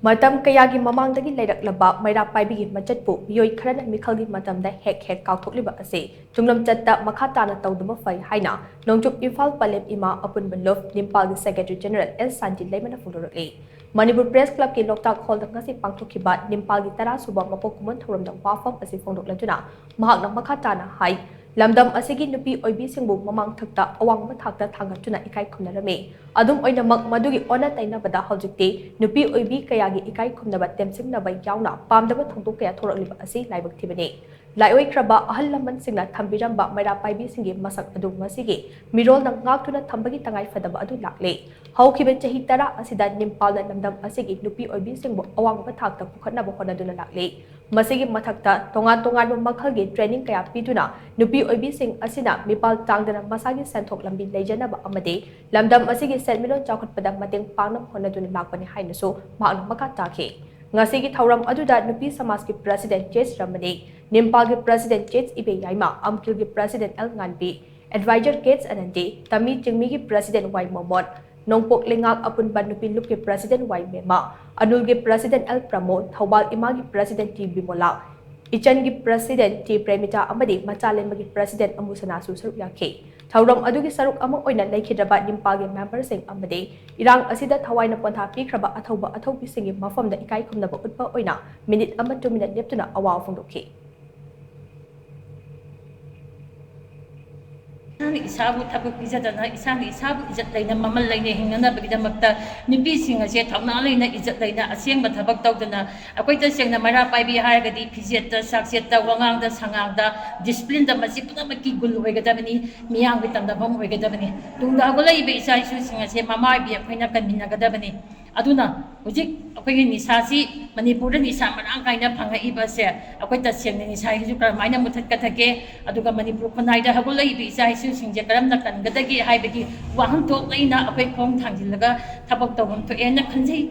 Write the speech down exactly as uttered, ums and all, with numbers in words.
ꯃꯇꯝ ꯀꯌꯥꯒꯤ ꯃꯃꯥꯡꯗꯒꯤ ꯂꯩꯔꯛꯂꯕ ꯃꯩꯔꯥ ꯄꯥꯏꯕꯤꯒꯤ ꯃꯆꯠꯄꯨ ꯃꯤꯑꯣꯏ ꯈꯔꯅ ꯃꯤꯈꯜꯒꯤ ꯃꯇꯝꯗ ꯍꯦꯛ ꯍꯦꯛ ꯀꯥꯎꯊꯣꯛꯂꯤꯕ ꯑꯁꯤ ꯇꯨꯡꯂꯝꯆꯠꯇ ꯃꯈꯥ ꯇꯥꯅ ꯇꯧꯗꯕ ꯐꯩ ꯍꯥꯏꯅ ꯅꯣꯡꯆꯨꯞ ꯏꯝꯐꯥꯜ ꯄꯂꯦꯝ ꯏꯃꯥ ꯑꯄꯨꯟꯕ ꯂꯨꯞ ꯅꯤꯝꯄꯥꯜꯒꯤ ꯁꯦꯀ꯭ꯔꯦꯇꯔꯤ ꯖꯦꯅꯔꯦꯜ ꯑꯦꯜ ꯁꯥꯟꯇꯤ ꯂꯩꯃꯅ ꯐꯣꯡꯗꯣꯔꯛꯂꯤ꯫ ꯃꯅꯤꯄꯨꯔ ꯄ꯭ꯔꯦꯁ ꯀ꯭ꯂꯕꯀꯤ ꯂꯣꯛꯇꯥꯛ ꯍꯣꯜꯗ ꯉꯁꯤ ꯄꯥꯡꯊꯣꯛꯈꯤꯕ ꯅꯤꯝꯄꯥꯜꯒꯤ ꯇꯔꯥ ꯁꯨꯕ ꯃꯄꯣꯛ ꯀꯨꯝꯑꯣꯟ ꯊꯧꯔꯝꯗ ꯋꯥꯐꯝ ꯑꯁꯤ ꯐꯣꯡꯗꯣꯛꯂꯗꯨꯅ ꯃꯍꯥꯛꯅ ꯃꯈꯥ ꯇꯥꯅ ꯍꯥꯏ, ꯂꯝꯗꯝ ꯑꯁꯤꯒꯤ ꯅꯨꯄꯤ ꯑꯣꯏꯕꯤꯁꯤꯡꯕꯨ ꯃꯃꯥꯡ ꯊꯛꯇ ꯑꯋꯥꯡꯕ ꯊꯥꯛꯇ ꯊꯥꯡꯒꯠꯇꯨꯅ ꯏꯀꯥꯏ ꯈꯨꯝꯅꯔꯝꯃꯤ꯫ ꯑꯗꯨꯝ ꯑꯣꯏꯅꯃꯛ, ꯃꯗꯨꯒꯤ ꯑꯣꯟꯅ ꯇꯩꯅꯕꯗ ꯍꯧꯖꯤꯛꯇꯤ ꯅꯨꯄꯤ ꯑꯣꯏꯕꯤ ꯀꯌꯥꯒꯤ ꯏꯀꯥꯏ ꯈꯨꯝꯅꯕ ꯇꯦꯝꯁꯤꯡꯅꯕ ꯌꯥꯎꯅ ꯄꯥꯝꯗꯕ ꯊꯧꯗꯣꯛ ꯀꯌꯥ ꯊꯣꯔꯛꯂꯤꯕ ꯑꯁꯤ ꯂꯥꯏꯕꯛ ꯊꯤꯕꯅꯤ꯫ ꯂꯥꯏꯑꯣꯏꯈ꯭ꯔꯕ ꯑꯍꯜ ꯂꯃꯟꯁꯤꯡꯅ ꯊꯝꯕꯤꯔꯝꯕ ꯃꯩꯔꯥ ꯄꯥꯏꯕꯤꯁꯤꯡꯒꯤ ꯃꯁꯛ ꯑꯗꯨ ꯉꯁꯤꯒꯤ ꯃꯤꯔꯣꯜꯅ ꯉꯥꯛꯇꯨꯅ ꯊꯝꯕꯒꯤ ꯇꯉꯥꯏ ꯐꯗꯕ ꯑꯗꯨ ꯂꯥꯛꯂꯤ꯫ ꯍꯧꯈꯤꯕ ꯆꯍꯤ ꯇꯔꯥ ꯑꯁꯤꯗ ꯅꯤꯝꯄꯥꯜꯅ ꯂꯝꯗꯝ ꯑꯁꯤꯒꯤ ꯅꯨꯄꯤ ꯑꯣꯏꯕꯤꯁꯤꯡꯕꯨ ꯑꯋꯥꯡꯕ ꯊꯥꯛꯇ ꯄꯨꯈꯠꯅꯕ ꯍꯣꯠꯅꯗꯨꯅ ꯂꯥꯛꯂꯤ꯫ ꯃꯁꯤꯒꯤ ꯃꯊꯛꯇ ꯇꯣꯉꯥꯟ ꯇꯣꯉꯥꯟꯕ ꯃꯈꯜꯒꯤ ꯇ꯭ꯔꯦꯅꯤꯡ ꯀꯌꯥ ꯄꯤꯗꯨꯅ ꯅꯨꯄꯤ ꯑꯣꯏꯕꯤꯁꯤꯡ ꯑꯁꯤꯅ ꯃꯤꯄꯥꯜ ꯇꯥꯡꯗꯅ ꯃꯁꯥꯒꯤ ꯁꯦꯟꯊꯣꯛ ꯂꯝꯕꯤ ꯂꯩꯖꯅꯕ ꯑꯃꯗꯤ ꯂꯝꯗꯝ ꯑꯁꯤꯒꯤ ꯁꯦꯟꯃꯤꯠꯂꯣꯟ ꯆꯥꯎꯈꯠꯄꯗ ꯃꯇꯦꯡ ꯄꯥꯡꯅꯕ ꯍꯣꯠꯅꯗꯨꯅ ꯂꯥꯛꯄꯅꯤ ꯍꯥꯏꯅꯁꯨ ꯃꯍꯥꯛꯅ ꯃꯈꯥ ꯇꯥꯈꯤ꯫ ꯉꯁꯤꯒꯤ ꯊꯧꯔꯝ ꯑꯗꯨꯗ ꯅꯨꯄꯤ ꯁꯃꯥꯖꯀꯤ ꯄ꯭ꯔꯁꯤꯗꯦꯟꯠ ꯆꯦꯁ ꯔꯃꯅꯤ, ꯅꯤꯝꯄꯥꯜꯒꯤ ꯄ꯭ꯔꯁꯤꯗꯦꯟꯠ ꯆꯦꯁ ꯏꯕꯦ ꯌꯥꯏꯃ, ꯑꯝꯀꯤꯜꯒꯤ ꯄ꯭ꯔꯁꯤꯗꯦꯟꯠ ꯑꯦꯜ ꯉꯥꯟꯕꯤ, ꯑꯦꯗꯚꯥꯏꯖꯔ ꯀꯦꯠꯁ ꯑꯅꯟꯗꯤ, ꯇꯃꯤ ꯆꯤꯡꯃꯤꯒꯤ ꯄ꯭ꯔꯁꯤꯗꯦꯟꯠ ꯋꯥꯏ ꯃꯣꯃꯣꯟ, ꯅꯣꯡꯄꯣꯛ ꯂꯩꯉꯥꯛ ꯑꯄꯨꯟꯕ ꯅꯨꯄꯤ ꯂꯨꯞꯀꯤ ꯄ꯭ꯔꯁꯤꯗꯦꯟꯠ ꯋꯥꯏ ꯃꯦꯃꯥ, ꯑꯅꯨꯜꯒꯤ ꯄ꯭ꯔꯁꯤꯗꯦꯟꯠ ꯑꯦꯜ ꯄ꯭ꯔꯃꯣꯗ, ꯊꯧꯕꯥꯜ ꯏꯃꯥꯒꯤ ꯄ꯭ꯔꯁꯤꯗꯦꯟꯠ ꯇꯤ ꯕꯤꯃꯣꯂꯥ, ꯏꯆꯟꯒꯤ ꯄ꯭ꯔꯁꯤꯗꯦꯟꯠ ꯇꯤ ꯄ꯭ꯔꯦꯃꯤꯇꯥ ꯑꯃꯗꯤ ꯃꯆꯥꯂꯦꯝꯕꯒꯤ ꯄ꯭ꯔꯁꯤꯗꯦꯟꯠ ꯑꯃꯨꯁꯅꯥꯁꯨ ꯁꯔꯨꯛ ꯌꯥꯈꯤ꯫ ꯊꯧꯔꯝ ꯑꯗꯨꯒꯤ ꯁꯔꯨꯛ ꯑꯃ ꯑꯣꯏꯅ ꯂꯩꯈꯤꯗ꯭ꯔꯕ ꯅꯤꯝꯄꯥꯜꯒꯤ ꯃꯦꯝꯕꯔꯁꯤꯡ ꯑꯃꯗꯤ ꯏꯔꯥꯡ ꯑꯁꯤꯗ ꯊꯋꯥꯏꯅ ꯄꯣꯟꯊꯥ ꯄꯤꯈ꯭ꯔꯕ ꯑꯊꯧꯕ ꯑꯊꯧꯕꯤꯁꯤꯡꯒꯤ ꯃꯐꯝꯗ ꯏꯀꯥꯏ ꯈꯨꯝꯅꯕ ꯎꯠꯄ ꯑꯣꯏꯅ ꯃꯤꯅꯤꯠ ꯑꯃ ꯇꯨꯃꯤꯟꯅ ꯂꯦꯞꯇꯨꯅ ꯑꯋꯥꯕ ꯐꯣꯡꯗꯣꯛꯈꯤ꯫ ꯏꯁꯥꯅ ꯏꯁꯥꯕꯨ ꯊꯕꯛ ꯄꯤꯖꯗꯅ, ꯏꯁꯥꯅ ꯏꯁꯥꯕꯨ ꯏꯖꯠ ꯂꯩꯅ, ꯃꯃꯜ ꯂꯩꯅ ꯍꯤꯡꯅꯅꯕꯒꯤꯗꯃꯛꯇ ꯅꯨꯄꯤꯁꯤꯡ ꯑꯁꯦ ꯊꯧꯅꯥ ꯂꯩꯅ, ꯏꯖꯠ ꯂꯩꯅ, ꯑꯁꯦꯡꯕ ꯊꯕꯛ ꯇꯧꯗꯅ, ꯑꯩꯈꯣꯏ ꯇꯁꯦꯡꯅ ꯃꯩꯔꯥ ꯄꯥꯏꯕꯤ ꯍꯥꯏꯔꯒꯗꯤ ꯐꯤꯖꯦꯠꯇ, ꯆꯥꯛꯆꯦꯠꯇ, ꯋꯥꯉꯥꯡꯗ, ꯁꯉꯥꯡꯗ, ꯗꯤꯁꯤꯄ꯭ꯂꯤꯟꯗ, ꯃꯁꯤ ꯄꯨꯝꯅꯃꯛꯀꯤ ꯒꯨꯟ ꯑꯣꯏꯒꯗꯕꯅꯤ, ꯃꯤꯌꯥꯝꯒꯤ ꯇꯝꯅꯐꯝ ꯑꯣꯏꯒꯗꯕꯅꯤ꯫ ꯇꯨꯡꯗ ꯍꯧꯒꯠꯂꯛꯏꯕ ꯏꯆꯥ ꯏꯁꯨꯁꯤꯡ ꯑꯁꯦ ꯃꯃꯥ ꯑꯣꯏꯕꯤ ꯑꯩꯈꯣꯏꯅ ꯀꯟꯃꯤꯟꯅꯒꯗꯕꯅꯤ꯫ ꯑꯗꯨꯅ ꯍꯧꯖꯤꯛ ꯑꯩꯈꯣꯏꯒꯤ ꯅꯤꯁꯥꯁꯤ ꯃꯅꯤꯄꯨꯔꯗ ꯅꯤꯁꯥ ꯃꯔꯥꯡ ꯀꯥꯏꯅ ꯐꯪꯉꯛꯏꯕꯁꯦ, ꯑꯩꯈꯣꯏ ꯇꯁꯦꯡꯅ ꯅꯤꯁꯥꯁꯤꯁꯨ ꯀꯔꯝꯍꯥꯏꯅ ꯃꯨꯊꯠꯀꯗꯒꯦ, ꯑꯗꯨꯒ ꯃꯅꯤꯄꯨꯔ ꯈꯨꯟꯅꯥꯏꯗ ꯍꯧꯒꯠꯂꯛꯏꯕ ꯏꯆꯥ ꯏꯁꯨꯁꯤꯡꯁꯦ ꯀꯔꯝꯅ ꯀꯟꯒꯗꯒꯦ ꯍꯥꯏꯕꯒꯤ ꯋꯥꯍꯟꯊꯣꯛ ꯂꯩꯅ ꯑꯩꯈꯣꯏ ꯈꯣꯡ ꯊꯥꯡꯖꯤꯜꯂꯒ ꯊꯕꯛ ꯇꯧꯐꯝ ꯊꯣꯛꯑꯦꯅ ꯈꯟꯖꯩ꯫